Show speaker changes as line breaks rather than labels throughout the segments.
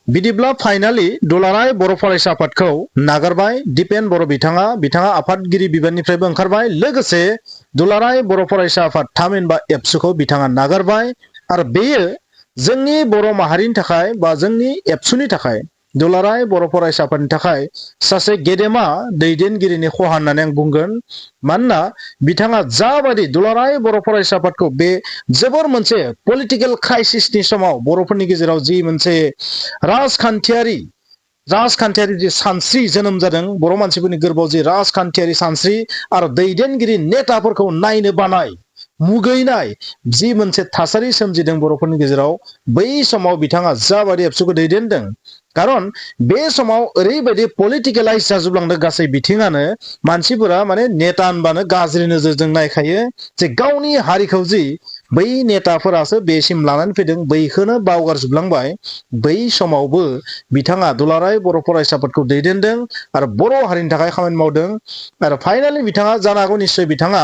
बिदिब्ला फाइनाली दुलाराय बर' फरायसा आफादखौ नागारबाय दिपेन बर' बिथाङा आफादगिरि बिबाननिफ्रायबो ओंखारबाय लोगोसे दुलाराय बर' फरायसा आफाद थामहिनबा एबसुखौ बिथाङा नागारबाय आरो बेयो जोंनि बर' माहारिनि थाखाय बा जोंनि एबसुनि थाखाय दुलाराय बर' फरायसा आफादनि थाखाय सासे गेदेमा दैदेनगिरिनि खहा होननानै आं बुंगोन मानोना बिथाङा जाबायदि दुलाराय बर' फरायसा आफादखौ बे जोबोर मोनसे पलिटिकेल क्राइसिसनि समाव बर'फोरनि गेजेराव जि मोनसे राजखान्थियारि जि सानस्रि जोनोम जादों बर' मानसिफोरनि गोरबोआव जि राजखान्थियारि सानस्रि आरो दैदेनगिरि नेताफोरखौ नायनो बानाय मुगैनाय जि मोनसे थासारि सोमजिदों बर'फोरनि गेजेराव बै समाव बिथाङा जाबायदि एबसुखौ दैदेनदों खारन बे समाव ओरैबायदि पलिटिकेलाइज जाजोबलांदों गासै बिथिङानो मानसिफोरा माने नेता होनबानो गाज्रि नोजोरजों नायखायो जे गावनि हारिखौ जि बै नेताफोरासो बेसिम लानानै फैदों बैखौनो बावगारजोबलांबाय बै समावबो बिथाङा दुलाराय बर' फरायसा आफादखौ दैदेनदों आरो बर' हारिनि थाखाय खामानि मावदों आरो फाइनाली बिथाङा जानो हागौ निश्चय बिथाङा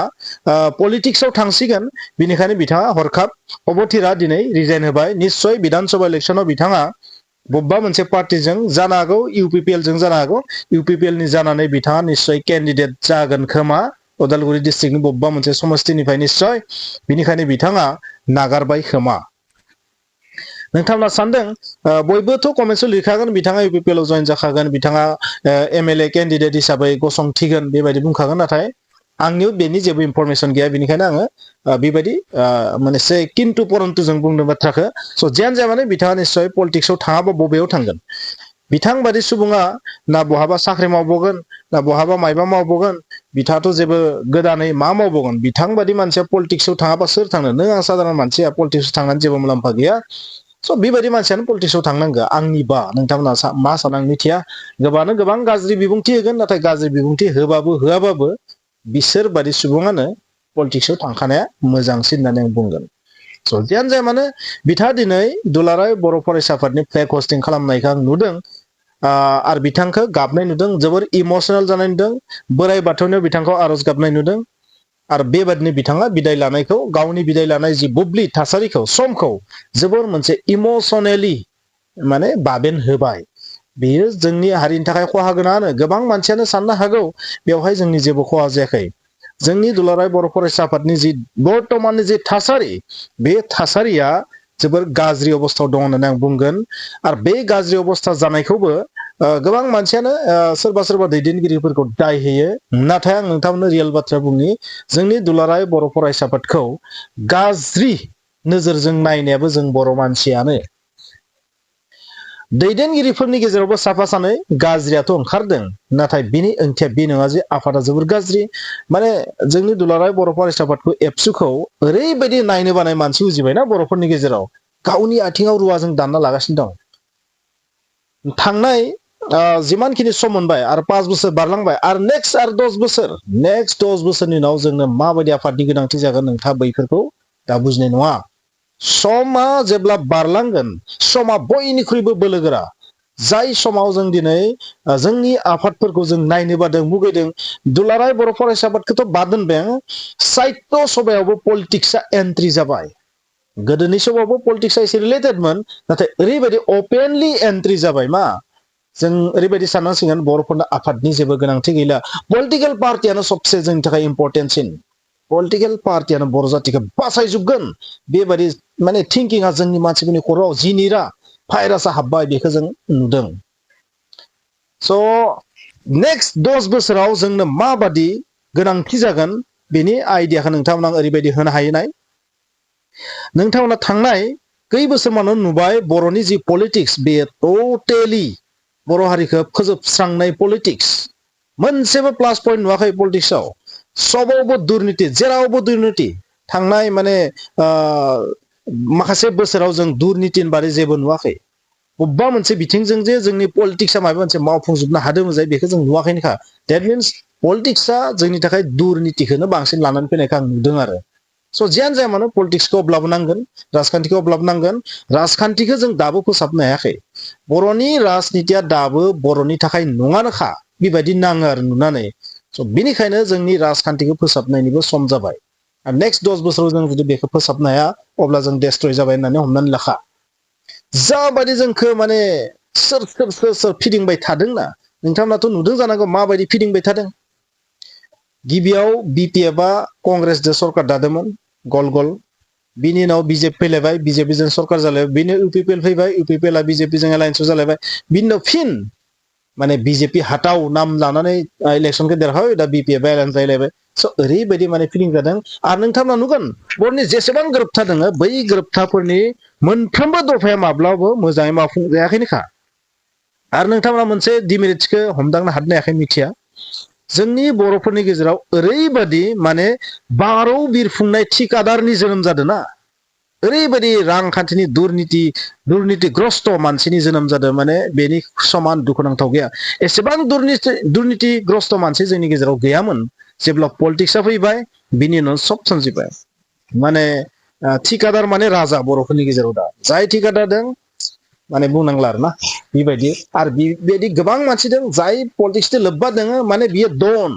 पलिटिक्सआव थांसिगोन बिनिखायनो बिथाङा हरखाब अबथिरा दिनै रिजाइन होबाय निश्चय विधान सभा इलेक्सनाव बिथाङा बबेबा मोनसे पार्टीजों जानो हागौ इउपिपिएल जों जानो हागौ इउपिपिएल नि जानानै बिथाङा निश्चय केन्डिडेट जागोन खोमा उदालगुरि डिस्ट्रिक्टनि बबेबा मोनसे समस्तिनिफ्राय निश्चय बिनिखायनो बिथाङा नागारबाय खोमा नोंथांमोना सानदों बयबोथ' कमेन्ट्सआव लिरखागोन बिथाङा इउपिपिएल आव जइन जाखागोन बिथाङा एमएलए केन्डिडेट हिसाबै गसंथिगोन बेबायदि बुंखागोन नाथाय आंनियाव बेनि जेबो इनफरमेसन गैया बेनिखायनो आङो बेबायदि मोनसे किन्तु परन्तु जों बुंनो बाथ्राखौ स' जियानो जाया माने बिथाङा निश्चय पलिटिक्सआव थाङाबा बबेयाव थांगोन बिथां बादि सुबुङा ना बहाबा साख्रि मावबावगोन ना बहाबा मायबा मावबावगोन बिथाङाथ' जेबो गोदानै मा मावबावगोन बिथां बादि मानसिया पलिटिक्सआव थाङाबा सोर थांनो नों आं साधारन मानसिया पलिटिक्सआव थांनानै जेबो मुलाम्फा गैया स' बेबायदि मानसियानो पलिटिक्सआव थांनांगौ आंनिबा नोंथांमोना मा सानो आं मिथिया गोबाङानो गोबां गाज्रि बिबुंथि होगोन नाथाय गाज्रि बिबुंथि होबाबो होआबाबो बिसोर बादि सुबुङानो पलिटिक्सआव थांखानाया मोजांसिन होननानै आं बुंगोन स' जियानो जाया मानो बिथाङा दिनै दुलाराय बर' फरायसा आफादनि फ्लेग हस्टिं खालामनायखौ आं नुदों आरो बिथांखौ गाबनाय नुदों जोबोर इमसनेल जानाय नुदों बोराइ बाथौनियाव बिथांखौ आर'ज गाबनाय नुदों आरो बेबादिनो बिथाङा बिदाय लानायखौ गावनि बिदाय लानाय जि बुब्लि थासारिखौ समखौ जोबोर मोनसे इमसनेलि माने बाबेन होबाय बेयो जोंनि हारिनि थाखाय खहा गोनाङानो गोबां मानसियानो साननो हागौ बेवहाय जोंनि जेबो खहा जायाखै जोंनि दुलाराय बर' फरायसा आफादनि जि बर्तमाननि जि थासारि बे थासारिया जोबोर गाज्रि अबस्थायाव दं होननानै आं बुंगोन आरो बे गाज्रि अबस्था जानायखौबो गोबां मानसियानो सोरबा सोरबा दैदेनगिरिफोरखौ दाय होयो नाथाय आं नोंथांमोननो रियेल बाथ्रा बुंनि जोंनि दुलाराय बर' फरायसा आफादखौ गाज्रि नोजोरजों नायनायाबो जों बर' मानसियानो दैदेनगिरिफोरनि गेजेरावबो साफा सानै गाज्रियाथ' ओंखारदों नाथाय बिनि ओंथिया बे नङा जे आफादा जोबोर गाज्रि माने जोंनि दुलाराय बर' फरायसा आफादखौ एबसुखौ ओरैबायदि नायनो बानाय मानसि उजिबायना बर'फोरनि गेजेराव गावनि आथिङाव रुवाजों दानना लागासिनो दं थांनाय जिमानखिनि सम मोनबाय आरो 5 बोसोर बारलांबाय आरो नेक्स्ट आरो 10 बोसोरनि उनाव जोंनो माबायदि आफादनि गोनांथि जागोन नोंथाङा बैफोरखौ दा बुजिनाय नङा समा जेब्ला बारलांगोन समा बयनिख्रुइबो बोलोगोरा जाय समाव जों दिनै जोंनि आफादफोरखौ जों नायनो बादों मुगैदों दुलाराय बर' फरायसा आफादखौथ' बाद दोनबाय साहित्य सभायावबो पलिटिक्सआ एन्ट्रि जाबाय गोदोनि समावबो पलिटिक्सआ एसे रिलेटेडमोन नाथाय ओरैबायदि अपेनलि एन्ट्रि जाबाय मा जों ओरैबायदि साननांसिगोन बर'फोरनो आफादनि जेबो गोनांथि गैला पलिटिकेल पार्टियानो सबसे जोंनि थाखाय इम्परटेन्टसिन पलिटिकेल पार्टियानो बर' जातिखौ बासायजोबगोन बेबायदि माने थिंकिंआ जोंनि मानसिफोरनि खर'आव जिनिरा भाइरासआ हाबबाय बेखौ जों नुदों स' नेक्स्ट 10 बोसोराव जोंनो माबादि गोनांथि जागोन बेनि आइडियाखौ नोंथांमोना ओरैबायदि होनो हायोनाय नोंथांमोना थांनाय कई बोसोर मानो नुबाय बर'नि जि पलिटिक्स बे टटेलि बर' हारिखौ फोजोबस्रांनाय पलिटिक्स मोनसेबो प्लास पइन्ट नुवाखै पलिटिक्सआव सबावबो दुर्नीति जेरावबो दुर्नीति थांनाय माने माखासे बोसोराव जों दुर्नीतिनि बारै जेबो नुवाखै बबेबा मोनसे बिथिंजों जे जोंनि पलिटिक्सआ माबा मोनसे मावफुंजोबनो हादों जाय बेखौ जों नुवाखैनोखा दैट मिन्स पलिटिक्सआ जोंनि थाखाय दुर्नीतिखौनो बांसिन लानानै फैनायखौ आं नुदों आरो स' जियानो जाया मानो पलिटिक्सखौ अब्लाबो नांगोन राजखान्थिखौ अब्लाबो नांगोन राजखान्थिखौ जों दाबो फोसाबनो हायाखै बर'नि राजनितिया दाबो बर'नि थाखाय नङानोखा बेबायदि नाङो आरो नुनानै स' बिनिखायनो जोंनि राजखान्थिखौ फोसाबनायनिबो सम जाबाय आरो नेक्स्ट 10 बोसोराव जों जुदि बेखौ फोसाबनो हाया अब्ला जों डेस्ट्रय जाबाय होननानै हमनानै लाखा जाबायदि जोंखौ माने सोर फिदिंबाय थादोंना नोंथांमोनाथ' नुदों जानांगौ माबायदि फिदिंबाय थादों गिबियाव बिपिएफआ कंग्रेसजों सरकार दादोंमोन गल गल बिनि उनाव बिजेपि फैलायबाय बिजेपिजों सरकार जालायबाय बिनि इउपिपिएल फैबाय इउपिपिएलआ बिजेपिजों एलायन्सआव जालायबाय बिनि उनाव फिन माने बिजेपि हाथाव नाम लानानै इलेक्सनखौ देरहाबाय दा बिपिएफआ एलायन्स जालायबाय स' ओरैबायदि माने फिलिं जादों आरो नोंथांमोना नुगोन बर'नि जेसेबां गोरोबथा दङ बै गोरोबथाफोरनि मोनफ्रोमबो दफाया माब्लाबो मोजाङै मावफुंजायाखैनोखा आरो नोंथांमोना मोनसे डिमेरिट्सखौ हमदांनो हादों ना हायाखै मिथिया जोंनि बर'फोरनि गेजेराव ओरैबायदि माने बारौ बिरफुंनाय थिकादारनि जोनोम जादों ना ओरैबायदि रांखान्थिनि दुर्नितिग्रस्त मानसिनि जोनोम जादों माने बेनि समान दुखुनांथाव गैया एसेबां दुर्नितिग्रस्त मानसि जोंनि गेजेराव गैयामोन जेब्ला पलिटिक्सआ फैबाय बिनि उनाव सब सोमजिबाय माने थिकादार माने राजा बर'फोरनि गेजेराव दा जाय थिकादार दं माने बुंनांला आरोना बेबायदि आरो बेबायदि गोबां मानसि दं जाय पलिटिक्सजों लोब्बा दङ माने बियो दन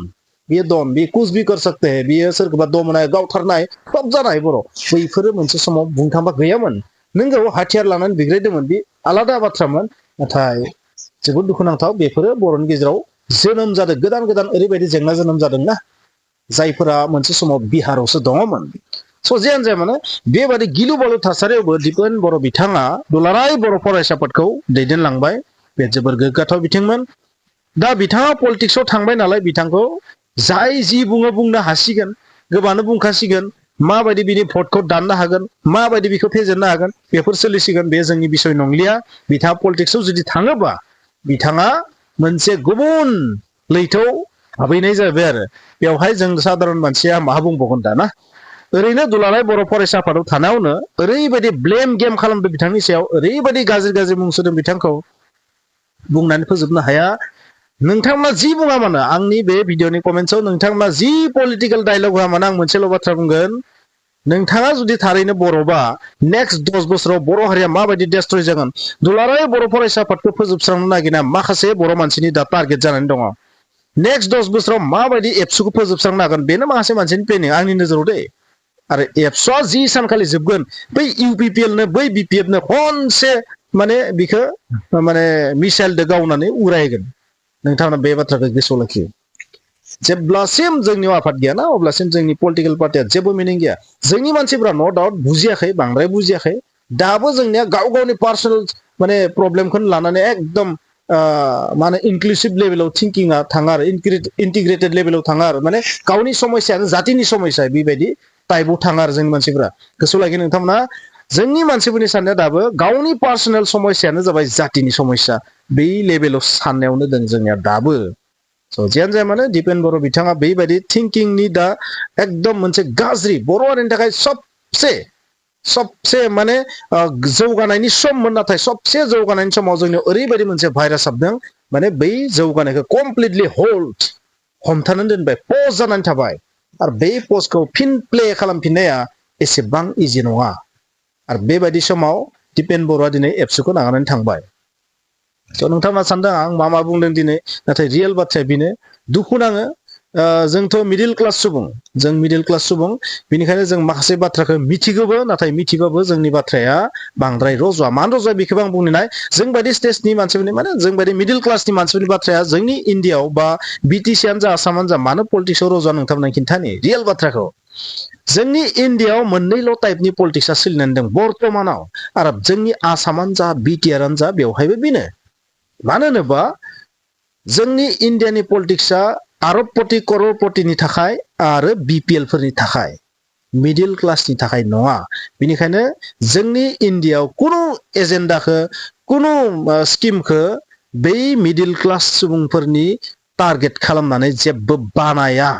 बे कुचबि कर सकते है बियो सोरखौबा दमनाय गावथारनाय सब जानाय बर' बैफोरो मोनसे समाव बुंनो थांबा गैयामोन नोंगौ हाथियार लानानै बिग्रायदोंमोन बे आलादा बाथ्रामोन नाथाय जोबोद दुखुनांथाव बेफोरो बर'नि गेजेराव जोनोम जादों गोदान ओरैबायदि जेंना जोनोम जादोंना जायफोरा मोनसे समाव बिहारावसो दङमोन स' जियानो जाया माने बेबादि गिलु बालु थासारियावबो दिपेन बर' बिथाङा दुलाराय बर' फरायसा आफादखौ दैदेनलांबाय बे जोबोर गोग्गाथाव बिथिंमोन दा बिथाङा पलिटिक्सआव थांबाय नालाय बिथांखौ जाय जि बुङो बुंनो हासिगोन गोबानो बुंखासिगोन माबायदि बिनि भटखौ दाननो हागोन माबायदि बिखौ फेजेननो हागोन बेफोर सोलिसिगोन बे जोंनि बिसय नंलिया बिथाङा पलिटिक्सआव जुदि थाङोबा बिथाङा मोनसे गुबुन लैथोआव हाबहैनाय जाबाय आरो बेवहाय जों साधारन मानसिया मा बुंबावगोन दा ना ओरैनो दुलाराय बर' फरायसा आफादाव थानायावनो ओरैबायदि ब्लेम गेम खालामदों बिथांनि सायाव ओरैबायदि गाज्रि मुं सुदों बिथांखौ बुंनानै फोजोबनो हाया नोंथांमोना जि बुङा मानो आंनि बे भिडिअनि कमेन्ट्सआव नोंथांमोना जि पलिटिकेल डायलग होआ मानो आं मोनसेल' बाथ्रा बुंगोन नोंथाङा जुदि थारैनो बर'बा नेक्स्ट 10 बोसोराव बर' हारिया माबायदि डेस्ट्रय जागोन दुलाराय बर' फरायसा आफादखौ फोजोबस्रांनो नागिरनाय माखासे बर' मानसिनि दा टारगेट जानानै दङ नेक्स्ट 10 बोसोराव माबायदि एबसुखौ फोजोबस्रांनो हागोन बेनो माखासे मानसिनि प्लेनिं आंनि नोजोराव दे आरो एबसुआ जि सानखालि जोबगोन बै इउपिपिएलनो बै बिपिएफनो खनसे माने बिखौ माने मिसाइलदो गावनानै उरायगोन नोंथाङा बे बाथ्राखौ गोसोआव लाखियो जेब्लासिम जोंनियाव आफाद गैयाना अब्लासिम जोंनि पलिटिकेल पार्टिया जेबो मिनिं गैया जोंनि मानसिफ्रा नो डाउट बुजियाखै बांद्राय बुजियाखै दाबो जोंनिया गावनि पार्सनेल माने प्रब्लेमखौनो लानानै एकदम माने इनक्लुसिभ लेभेलाव थिंकिंआ थाङा आरो इन्टिग्रेटेड लेभेलाव थाङा आरो माने गावनि समस्यानो जातिनि समस्या बेबायदि टाइपआव थाङा आरो जोंनि मानसिफ्रा गोसोआव लाखि नोंथांमोना जोंनि मानसिफोरनि साननाया दाबो गावनि पार्सनेल समस्यानो जाबाय जातिनि समस्या बै लेभेलाव साननायावनो दं जोंनिया दाबो स' जियानो जाया मानो दिपेन बर' बिथाङा बेबायदि थिंकिंनि दा एकदम मोनसे गाज्रि बर' हारिनि थाखाय सबसे माने जौगानायनि सममोन नाथाय सबसे जौगानायनि समाव जोंनियाव ओरैबायदि मोनसे भाइरास हाबदों माने बै जौगानायखौ कमप्लिटलि हमथानानै दोनबाय पज जानानै थाबाय आरो बे पस्टखौ फिन प्ले खालामफिननाया एसेबां इजि नङा आरो बेबायदि समाव दिपेन बर'आ दिनै एबसुखौ नागारनानै थांबाय स' नोंथाङा सानदों आं मा बुंदों दिनै नाथाय रियेल बाथ्राया बेनो दुखु नाङो जोंथ' मिडिल क्लास सुबुं बेनिखायनो जों माखासे बाथ्राखौ मिथिगौबो नाथाय मिथिबाबो जोंनि बाथ्राया बांद्राय रज'आ मानो रज'आ बेखौबो आं बुंनो नाय जों बायदि स्टेजनि मानसिफोरनि माने जों बायदि मिडिल क्लासनि मानसिफोरनि बाथ्राया जोंनि इण्डियाआव बा बिटिसिआनो जा आसामानो जा मानो पलिटिक्सआव रज'आ नोंथांमोना खिन्थानि रियेल बाथ्राखौ जोंनि इण्डियाआव मोननैल' टाइपनि पलिटिक्सआ सोलिनानै दं बर्तमानाव आरो जोंनि आसामानो जा बिटिआरआनो जा बेवहायबो बेनो मानो होनोबा जोंनि इण्डियानि पलिटिक्सआ आरबपति कररपतिनि थाखाय आरो बिपिएलफोरनि थाखाय मिडिल क्लासनि थाखाय नङा बेनिखायनो जोंनि इण्डियाआव कुनु एजेन्डाखौ कुनु स्किमखौ बै मिडिल क्लास सुबुंफोरनि टारगेट खालामनानै जेबो बानाया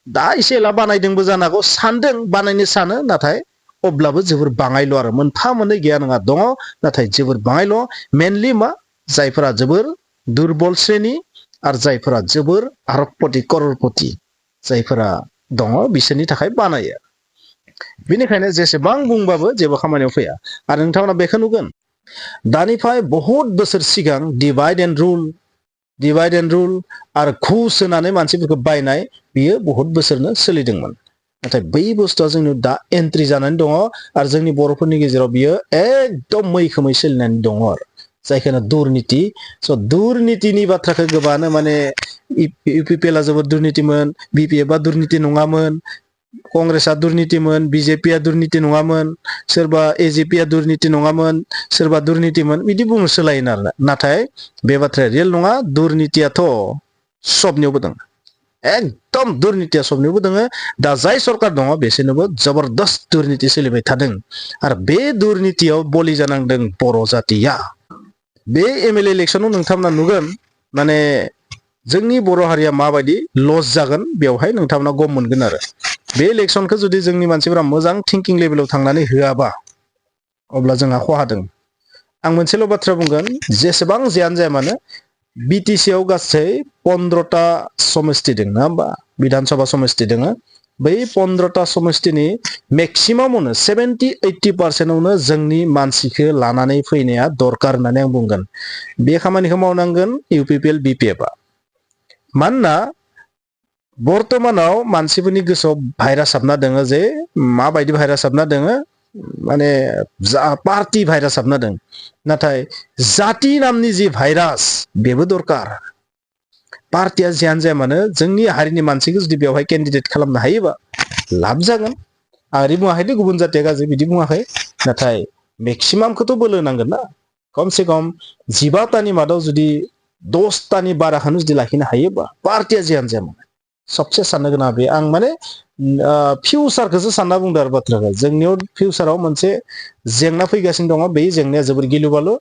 दा एसे एला बानायदोंबो जानो हागौ सानदों बानायनो सानो नाथाय अब्लाबो जोबोर बाङायल' आरो मोनफा मोननै गैया नङा दङ नाथाय जोबोर बाङायल' मेनलि मा जायफोरा जोबोर दुरबल श्रेणी आरो जायफोरा जोबोर आरबपति कररपति जायफोरा दङ बिसोरनि थाखाय बानायो बेनिखायनो जेसेबां बुंबाबो जेबो खामानियाव फैया आरो नोंथांमोना बेखौ नुगोन दानिफ्राय बहुत बोसोर सिगां डिभाइड एन्ड रुल आरो घुस होनानै मानसिफोरखौ बायनाय बियो बहुत बोसोरनो सोलिदोंमोन नाथाय बै बुस्थुआ जोंनि दा एन्ट्रि जानानै दङ आरो जोंनि बर'फोरनि गेजेराव बियो एकदम मैखोमै सोलिनानै दङ आरो जायखौनो दुर्नीति स दुर्नीतिनि बाथ्राखौ गोबानो माने इउपिपिएलआ जोबोद दुर्नीतिमोन बिपिएफआ दुर्नीति नङामोन कंग्रेसआ दुर्नीतिमोन बिजेपिआ दुर्नीति नङामोन सोरबा एजेपिआ दुर्नीति नङामोन सोरबा दुर्नीतिमोन बिदि बुंनो सोलायोन आरो नाथाय बे बाथ्राया रियेल नङा दुर्नीतियाथ' सबनियावबो दं एकदम दुर्नीतिया सबनियावबो दङ दा जाय सरकार दङ बिसोरनोबो जबरदस्त दुर्नीति सोलिबाय थादों आरो बे दुर्नीतियाव बलि जानांदों बर' जातिया बे एमएलए इलेक्शनाव नोंथांमोना नुगोन माने जोंनि बर' हारिया माबायदि लस जागोन बेवहाय नोंथांमोना गम मोनगोन आरो बे इलेक्शनखौ जुदि जोंनि मानसिफोरा मोजां थिंकिं लेभेलाव थांनानै होआबा अब्ला जोंहा खहा दं आं मोनसेल' बाथ्रा बुंगोन जेसेबां जियानो जाया मानो बिटिसिआव गासै 15टा समष्टि दं नङा होमबा विधानसभा समष्टि दङ बै 15टा समष्टिनि मेक्सिमामावनो 70-80% जोंनि मानसिखौ लानानै फैनाया दरकार होननानै आं बुंगोन बे खामानिखौ मावनांगोन इउपिपिएल बिपिएफआ मानोना बर्तमानाव मानसिफोरनि गोसोआव भाइरास हाबना दङ जे माबायदि भाइरास हाबना दङ माने पार्टी भाइरास हाबना दङ नाथाय जाति नामनि जि भाइरास बेबो दरकार पार्टीया जियानो जाया मानो जोंनि हारिनि मानसिखौ जुदि बेवहाय केन्डिडेट खालामनो हायोबा लाब जागोन आरो बुङाखै गुबुन जातिया गाज्रि बिदि बुङाखै नाथाय मेक्सिमामखौथ' बोलो नांगोन ना कमसे कम 15टानि मादाव जुदि 10टानि बाराखौनो जुदि लाखिनो हायोबा पार्टीया जियानो जाया मानो सबसे साननो गोनां बे आं माने फिउचारखौसो सानना बुंदों आरो बाथ्राखौ जोंनियाव फिउचाराव मोनसे जेंना फैगासिनो दङ बे जेंनाया जोबोर गिलु-बालु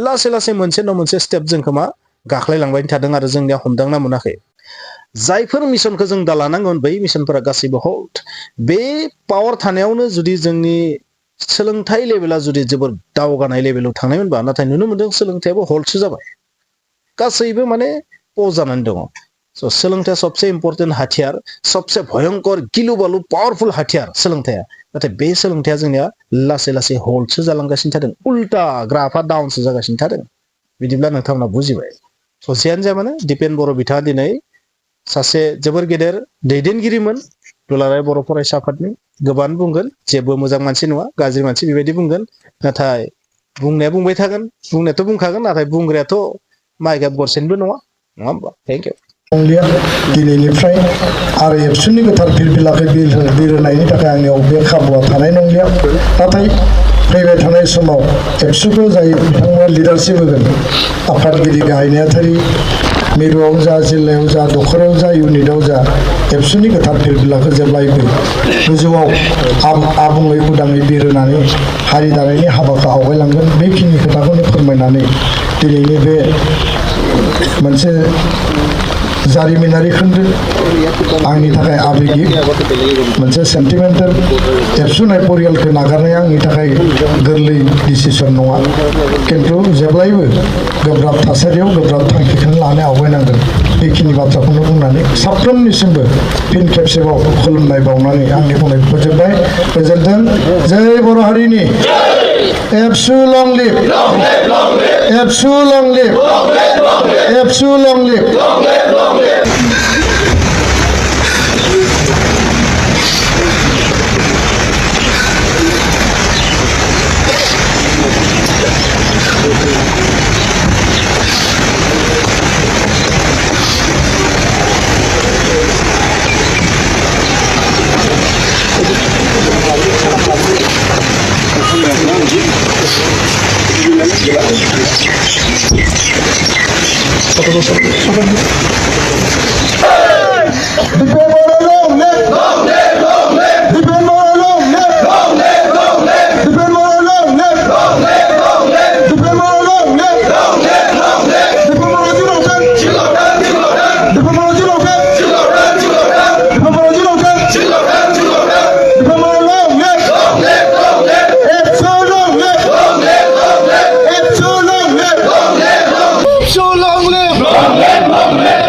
लासै लासै मोनसे न' मोनसे स्टेप जोंखौ मा गाख्लायलांबाय थादों आरो जोंनिया हमदांना मोनाखै जायफोर मिशनखौ जों दा लानांगोन बै मिशनफोरा गासैबो हल्ट बे पावार थानायावनो जुदि जोंनि सोलोंथाइ लेभेला जुदि जोबोर दावगानाय लेभेलाव थांनायमोनबा नाथाय नुनो मोनदों सोलोंथायाबो हल्टसो जाबाय गासैबो माने पज जानानै दङ स सोलोंथाया सबसे इम्पर्टेन्ट हाथियार सबसे भयंकर गिलु-बालु पावरफुल हाथियार सोलोंथाया नाथाय बे सोलोंथाया जोंनिया लासै लासै हल्टसो जालांगासिनो थादों उल्टा ग्राफा डाउनसो जागासिनो थादों बिदिब्ला नोंथांमोना बुजिबाय ससेयानो जाया मानो दिपेन बर' बिथाङा दिनै सासे जोबोर गेदेर दैदेनगिरिमोन दुलाराय बर' फरायसा आफादनि गोबां बुंगोन जेबो मोजां मानसि नङा गाज्रि मानसि बेबायदि बुंगोन नाथाय बुंनाया बुंबाय थागोन बुंनायाथ' बुंखागोन नाथाय बुंग्रायाथ' माइगाब गरसेनिबो नङा होमबा थेंक इउ
दिनैनिफ्राय आरो एबसुनि गोथार फिरफिलाखौ बिरहोनायनि थाखाय आंनियाव बे खाबुआ थानाय नंलिया नाथाय फैबाय थानाय समाव एबसुखौ जाय बिथांमोना लिडारशिप होगोन आफादगिरि गाहाय नेहाथारि मिरुआव जा जिल्लायाव जा दखराव जा इउनिटआव जा एबसुनि गोथार फिरफिलाखौ जेब्लायबो गोजौआव आबुङै उदाङै बिरहोनानै हारि दानायनि हाबाखौ आवगायलांगोन बेखिनि खोथाखौनो फोरमायनानै दिनैनि बे मोनसे जारिमिनारि खोन्दो आंनि थाखाय आबेगिक मोनसे सेन्टिमेन्टेल एबसुनाय परियालखौ नागारनाया आंनि थाखाय गोरलै डिसिसन नङा खिन्थु जेब्लायबो गोब्राब थासारियाव गोब्राब थांखिखौनो लानो आवगायनांगोन बेखिनि बाथ्राखौनो बुंनानै साफ्रोमनिसिमबो फिन खेबसेबाव खुलुमनाय बावनानै आंनि बुंनायखौ फोजोबबाय गोजोन्थों जय बर' हारिनि ABSU long live ABSU long live ABSU long live
So long live!